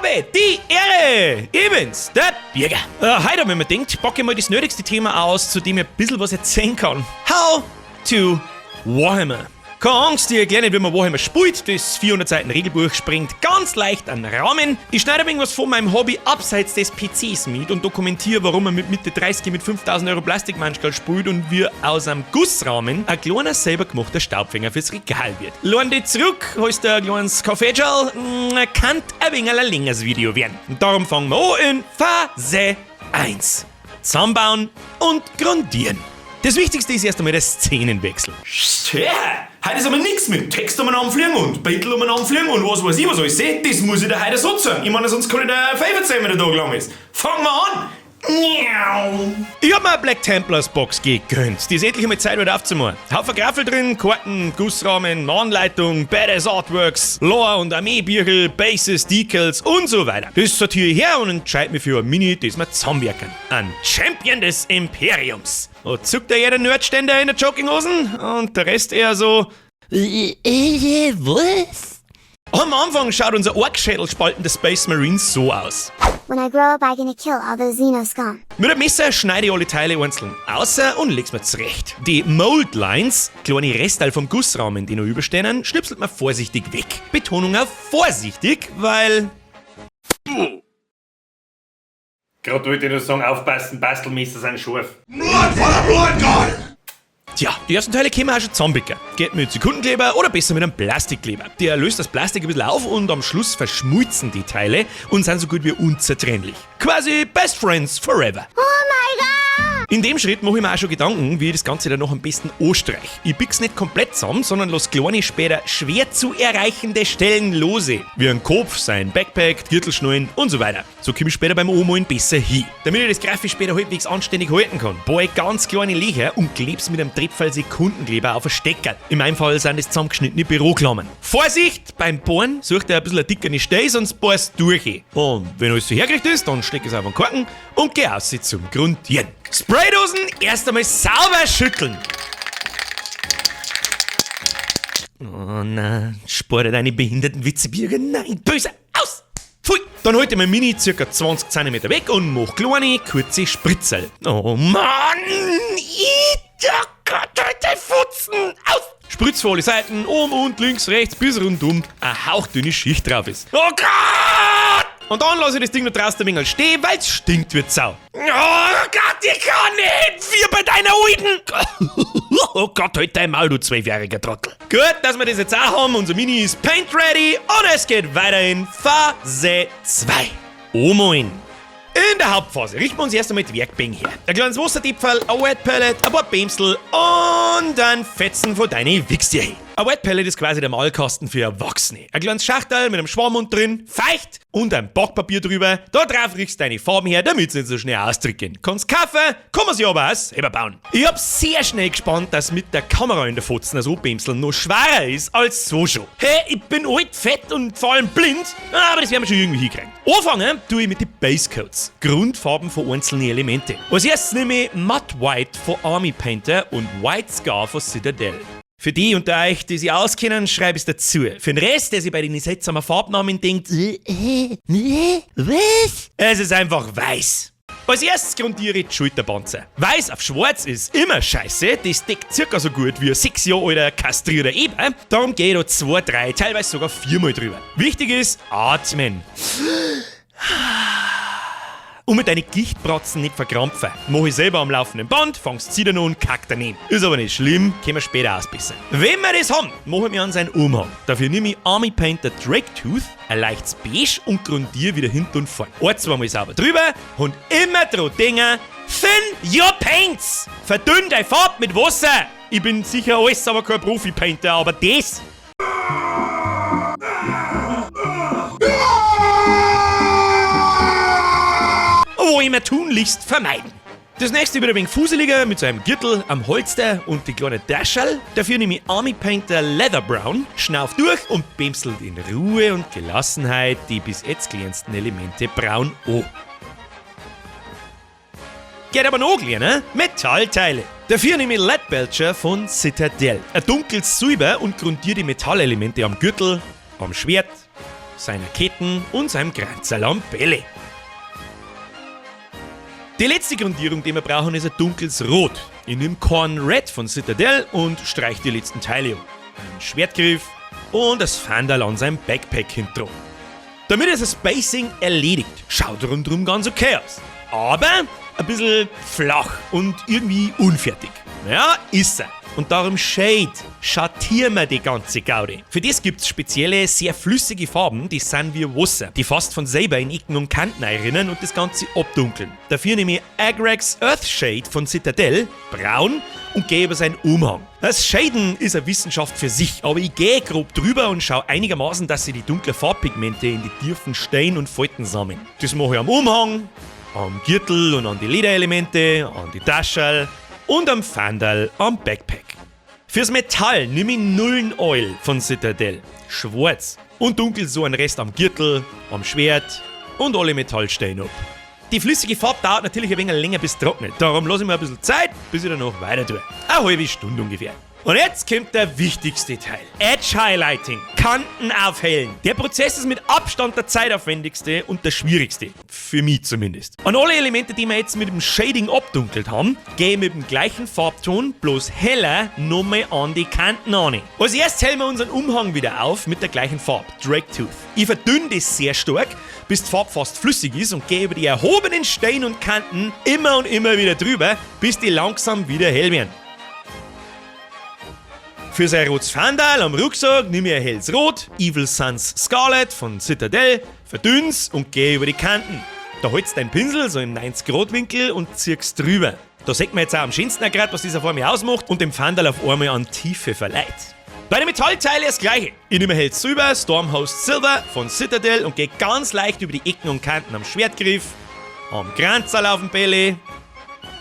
Habe die Ehre! Ich bin's, der Birger. Heute hab ich mir gedacht, packe ich mal das nötigste Thema aus, zu dem ich ein bisschen was erzählen kann. How to Warhammer. Keine Angst, ich erkläre nicht, wie man Warhammer spielt. Das 400 Seiten Regelbuch sprengt ganz leicht an Rahmen. Ich schneide ein wenig was von meinem Hobby abseits des PCs mit und dokumentiere, warum man mit Mitte 30 mit 5000 Euro Plastikmanschgal spielt und wie aus einem Gussrahmen ein kleiner selber gemachter Staubfänger fürs Regal wird. Lehn dich zurück, holst dir ein kleines Kaffeeschal, kann ein wenig ein längeres Video werden. Und darum fangen wir an in Phase 1. Zusammenbauen und grundieren. Das Wichtigste ist erst einmal der Szenenwechsel. Ja, heute ist aber nix mit Text umeinander fliegen und Bettel umeinander fliegen und was weiß ich was alles. Das muss ich dir heute so sagen. Ich meine, sonst kann ich dir Fave erzählen, wenn der Tag lang ist. Fangen wir an! Ich hab mir eine Black Templars Box gegönnt. Die ist endlich einmal Zeit, wieder aufzumachen. Haufen Graffel drin, Karten, Gussrahmen, Anleitung, Badass Artworks, Lore und Armeebüchel, Bases, Decals und so weiter. Das sortiere ich her und entscheide mich für ein Mini, das wir zusammenwerken. Ein Champion des Imperiums. Da zuckt der jeder Nerdständer in der Jogginghosen und der Rest eher so. Was? Am Anfang schaut unser Orkschädel spaltender Space Marine so aus. When I grow up, I gonna kill all those Xeno scum. Mit dem Messer schneide ich alle Teile einzeln außer und leg's mir zurecht. Die Mold Lines, kleine Restteil vom Gussrahmen, die noch überstehen, schnipselt man vorsichtig weg. Betonung auf vorsichtig, weil. Gerade wollte ich nur sagen, aufpassen, Bastelmesser sind scharf. Tja, die ersten Teile können wir auch schon zusammenbicken. Geht mit Sekundenkleber oder besser mit einem Plastikkleber. Der löst das Plastik ein bisschen auf und am Schluss verschmolzen die Teile und sind so gut wie unzertrennlich. Quasi Best Friends Forever. Oh my God! In dem Schritt mache ich mir auch schon Gedanken, wie ich das Ganze dann noch am besten anstreich. Ich bick's nicht komplett zusammen, sondern lass kleine, später schwer zu erreichende Stellen lose. Wie ein Kopf, sein Backpack, Gürtelschnallen und so weiter. So komme ich später beim Anmalen besser hin. Damit ich das grafisch später halbwegs anständig halten kann, bohr ich ganz kleine Löcher und kleb's mit einem Tröpferl Sekundenkleber auf ein Stecker. In meinem Fall sind es zusammengeschnittene Büroklammern. Vorsicht! Beim Bohren such dir ein bisschen eine dickere Stelle, sonst bohrst du durch. Und wenn alles so hergerichtet ist, dann steck es auf den Korken und geh aus zum Grundieren. Spraydosen erst einmal sauber schütteln. Oh nein, spare deine behinderten Witze, Birger. Nein, böse, aus! Pfui! Dann halte ich mein Mini circa 20 cm weg und mach kleine, kurze Spritzel. Oh Mann! Ich, oh Gott, die Futzen! Aus! Spritz für alle Seiten, oben und links, rechts, bis rundum eine hauchdünne Schicht drauf ist. Oh Gott! Und dann lasse ich das Ding noch draußen ein wenig stehen, weil's stinkt wie Sau. Oh Gott, ich kann nicht! Wie bei deiner Alten! Oh Gott, halt dein Maul, du 12-jähriger Trottel. Gut, dass wir das jetzt auch haben. Unser Mini ist paint ready und es geht weiter in Phase 2. Oh moin. In der Hauptphase richten wir uns erst einmal die Werkbänke her. Ein kleines Wassertipferl, ein Wet Palette, ein paar Bämsel und ein Fetzen von deine Wichstier. Ein Wet Palette ist quasi der Malkasten für Erwachsene. Ein kleines Schachtel mit einem Schwamm drin, feucht und ein Backpapier drüber. Da drauf riechst du deine Farben her, damit sie nicht so schnell austrocknen. Kannst kaufen, kann man sie aber auch selber bauen. Ich hab sehr schnell gespannt, dass mit der Kamera in der Fotzen das Anbämseln noch schwerer ist als so schon. Hey, ich bin alt, fett und vor allem blind, aber das werden wir schon irgendwie hinkriegen. Anfangen tue ich mit den Base Coats, Grundfarben von einzelnen Elemente. Als erstes nehme ich Matte White von Army Painter und White Scar von Citadel. Für die unter euch, die sich auskennen, schreibe ich es dazu. Für den Rest, der sich bei den seltsamen Farbnamen denkt, was? Es ist einfach weiß. Als erstes grundiere ich die Schulterpanzer. Weiß auf schwarz ist immer scheiße, das deckt circa so gut wie ein 6 Jahre alter kastrierter Eber. Darum gehe ich da 2, 3, teilweise sogar 4-mal drüber. Wichtig ist, atmen. Und mit deinen Gichtbratzen nicht verkrampfen. Mach ich selber am laufenden Band, fangst Zittern und kack daneben. Ist aber nicht schlimm, können wir später ausbessern. Wenn wir das haben, machen wir an seinen Umhang. Dafür nehme ich Army Painter Draktooth, ein leichtes Beige und grundiere wieder hinten und vorn. Ein, zweimal sauber drüber und immer dran denken, thin your paints! Verdünn deine Farbe mit Wasser! Ich bin sicher alles, aber kein Profi-Painter, aber das wo immer tunlichst vermeiden. Das nächste wird ein wenig fuseliger mit seinem Gürtel am Holster und die kleine Taschel. Dafür nehme ich Army Painter Leather Brown, schnauf durch und bämselt in Ruhe und Gelassenheit die bis jetzt kleinsten Elemente braun an. Geht aber noch kleiner, Metallteile. Dafür nehme ich Leadbelcher von Citadel. Ein dunkles Silber und grundiere die Metallelemente am Gürtel, am Schwert Seiner Ketten und seinem Kranzerl am Bälle. Die letzte Grundierung, die wir brauchen, ist ein dunkles Rot. Ich nehme Khorne Red von Citadel und streich die letzten Teile um. Ein Schwertgriff und das Fandal an seinem Backpack hintendran. Damit ist das Basing erledigt. Schaut rundherum ganz okay aus. Aber ein bisschen flach und irgendwie unfertig. Ja, ist er. Und darum shade, schattieren wir die ganze Gaudi. Für das gibt's spezielle, sehr flüssige Farben, die sind wie Wasser, die fast von selber in Ecken und Kanten einrinnen und das Ganze abdunkeln. Dafür nehme ich Agrax Earthshade von Citadel, braun, und gehe über seinen Umhang. Das Shaden ist eine Wissenschaft für sich, aber ich gehe grob drüber und schaue einigermaßen, dass sie die dunklen Farbpigmente in die tiefen Steine und Falten sammeln. Das mache ich am Umhang, am Gürtel und an die Lederelemente, an die Taschel und am Fandal am Backpack. Fürs Metall nehme ich Nuln Oil von Citadel, schwarz, und dunkel so einen Rest am Gürtel, am Schwert und alle Metallsteine ab. Die flüssige Farbe dauert natürlich ein wenig länger bis trocknet, darum lasse ich mir ein bisschen Zeit, bis ich danach weiter tue. Eine halbe Stunde ungefähr. Und jetzt kommt der wichtigste Teil. Edge Highlighting. Kanten aufhellen. Der Prozess ist mit Abstand der zeitaufwendigste und der schwierigste. Für mich zumindest. Und alle Elemente, die wir jetzt mit dem Shading abdunkelt haben, gehen mit dem gleichen Farbton, bloß heller, nochmal an die Kanten an. Als erstes hellen wir unseren Umhang wieder auf mit der gleichen Farbe, Draktooth. Ich verdünne das sehr stark, bis die Farbe fast flüssig ist und gehe über die erhobenen Steine und Kanten immer und immer wieder drüber, bis die langsam wieder hell werden. Für sein rotes Fandal am Rucksack nehme ich ein helles Rot, Evil Sunz Scarlet von Citadel, verdünn's und gehe über die Kanten. Da holst du deinen Pinsel so im 90-Grad-Winkel und ziehst drüber. Da sieht man jetzt auch am schönsten grad, was dieser Form ausmacht und dem Fandal auf einmal an Tiefe verleiht. Bei den Metallteilen das gleiche. Ich nehme helles Silber, Stormhost Silver von Citadel und gehe ganz leicht über die Ecken und Kanten am Schwertgriff, am Kranzerl auf dem Belly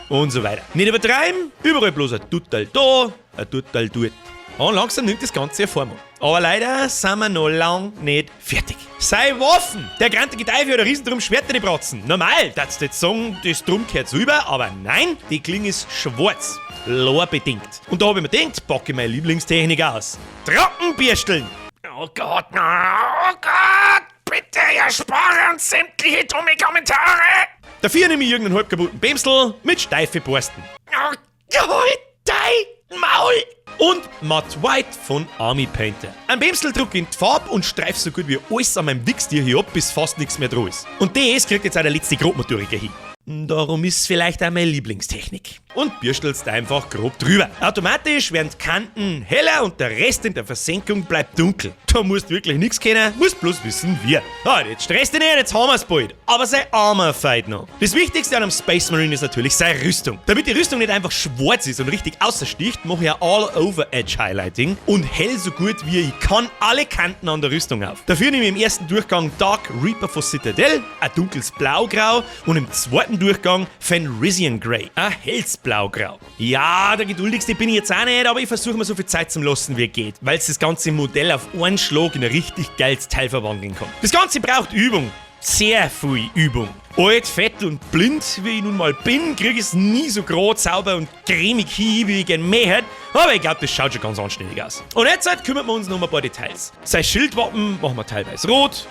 und so weiter. Nicht übertreiben, überall bloß ein Tuttal da, ein Tuttal dort. Und langsam nimmt das Ganze eine Form an. Aber leider sind wir noch lang nicht fertig. Sei Waffen! Der grantige Teufel hat ein Riesendrum Schwerter die Bratzen. Normal, darfst du jetzt sagen, das Drum gehört rüber, aber nein, die Klinge ist schwarz. Lorbedingt. Und da hab ich mir gedacht, packe ich meine Lieblingstechnik aus. Trockenbürsteln! Oh Gott, oh Gott! Bitte erspare uns sämtliche dumme Kommentare! Dafür nehme ich irgendeinen halb kaputten Bämsel mit steife Borsten. Oh Gott, dein Maul! Und Matt White von Army Painter. Ein Bämsel druck in die Farbe und streif so gut wie alles an meinem Wichstier hier ab, bis fast nichts mehr dran ist. Und das kriegt jetzt auch der letzte Grobmotoriker hin. Darum ist vielleicht auch meine Lieblingstechnik. Und bürstelst einfach grob drüber. Automatisch werden die Kanten heller und der Rest in der Versenkung bleibt dunkel. Da musst du wirklich nichts kennen, musst bloß wissen wie. Ah, jetzt stresst dich nicht, jetzt haben wir's bald. Aber sein Armor fehlt noch. Das Wichtigste an einem Space Marine ist natürlich seine Rüstung. Damit die Rüstung nicht einfach schwarz ist und richtig außersticht, mache ich ein All-Over-Edge Highlighting und hell so gut wie ich kann alle Kanten an der Rüstung auf. Dafür nehme ich im ersten Durchgang Dark Reaper von Citadel, ein dunkles Blaugrau, und im zweiten Durchgang Fenrisian Grey, ein helles Blaugrau. Ja, der geduldigste bin ich jetzt auch nicht, aber ich versuche mir so viel Zeit zu lassen, wie geht, weil es das ganze Modell auf einen Schlag in ein richtig geiles Teil verwandeln kann. Das Ganze braucht Übung. Sehr viel Übung. Alt, fett und blind, wie ich nun mal bin, krieg ich's nie so grad sauber und cremig hin, wie ich gern möchte, aber ich glaub, das schaut schon ganz anständig aus. Und jetzt halt kümmern wir uns noch um ein paar Details. Sein Schildwappen machen wir teilweise rot.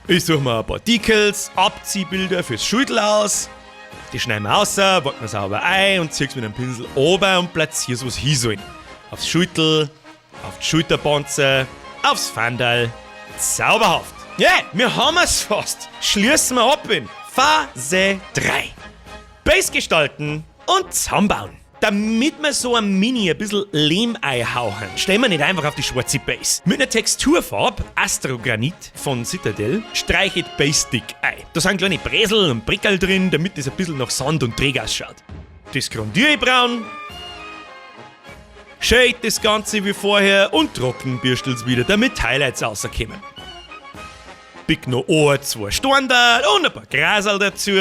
Ich suche mir ein paar Decals, Abziehbilder fürs Schultel aus. Die schneiden wir raus, packen wir sauber ein und zieh's mit einem Pinsel ober und platzier's, wo's hin soll. Aufs Schultel, auf die Schulterpanzer, aufs Fandal. Zauberhaft! Ja, yeah, wir haben es fast. Schließen wir ab in Phase 3. Base gestalten und zusammenbauen. Damit wir so ein Mini ein bisschen Lehm einhauchen, stellen wir nicht einfach auf die schwarze Base. Mit einer Texturfarbe, Astrogranit von Citadel, streiche ich die Base dick ein. Da sind kleine Bresel und Brickerl drin, damit es ein bisschen nach Sand und Dreck ausschaut. Das grundiere ich braun, shade das Ganze wie vorher und trockenbürstel's wieder, damit Highlights rauskommen. Pick noch ein, zwei Standard und ein paar Grasel dazu.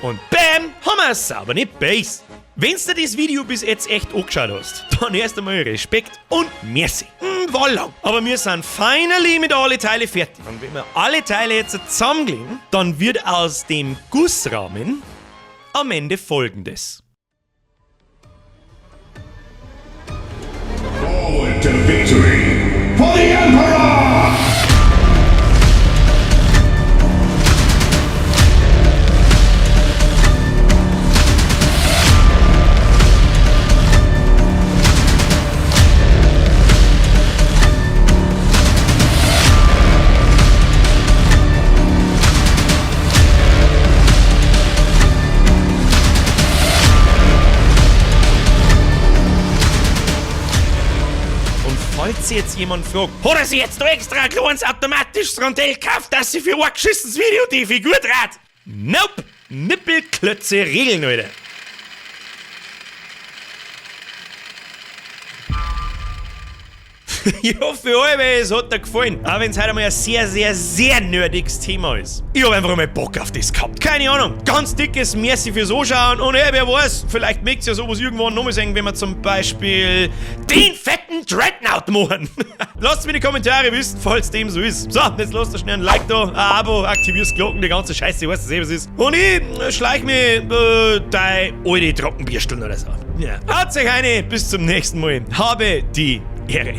Und bam, haben wir eine saubere Base. Wenn's dir das Video bis jetzt echt angeschaut hast, dann erst einmal Respekt und Merci. War lang. Aber wir sind finally mit alle Teile fertig. Und wenn wir alle Teile jetzt zusammenlegen, dann wird aus dem Gussrahmen am Ende Folgendes. Forward to victory for the Emperor! Falls sich jetzt jemand fragt, hat er sich jetzt da extra ein kleines automatisches Rondell gekauft, dass sie für ein geschissenes Video die Figur dreht? Nope! Nippelklötze regeln, Alter. Ich hoffe, euch, es hat dir gefallen. Auch wenn es heute einmal ein sehr, sehr, sehr nerdiges Thema ist. Ich hab einfach mal Bock auf das gehabt. Keine Ahnung. Ganz dickes Merci fürs Anschauen. Und hey, wer weiß, vielleicht mögt ihr ja sowas irgendwann nochmal sehen, wenn wir zum Beispiel den fetten Dreadnought machen. Lasst mir in die Kommentare wissen, falls dem so ist. So, jetzt lasst ihr schnell ein Like da, ein Abo, aktivierst Glocken, die ganze Scheiße, ich weiß nicht, was es ist. Und ich schleich mir deine alte Trockenbürsteln oder so. Ja. Haut euch eine, bis zum nächsten Mal. Habe die Ehre.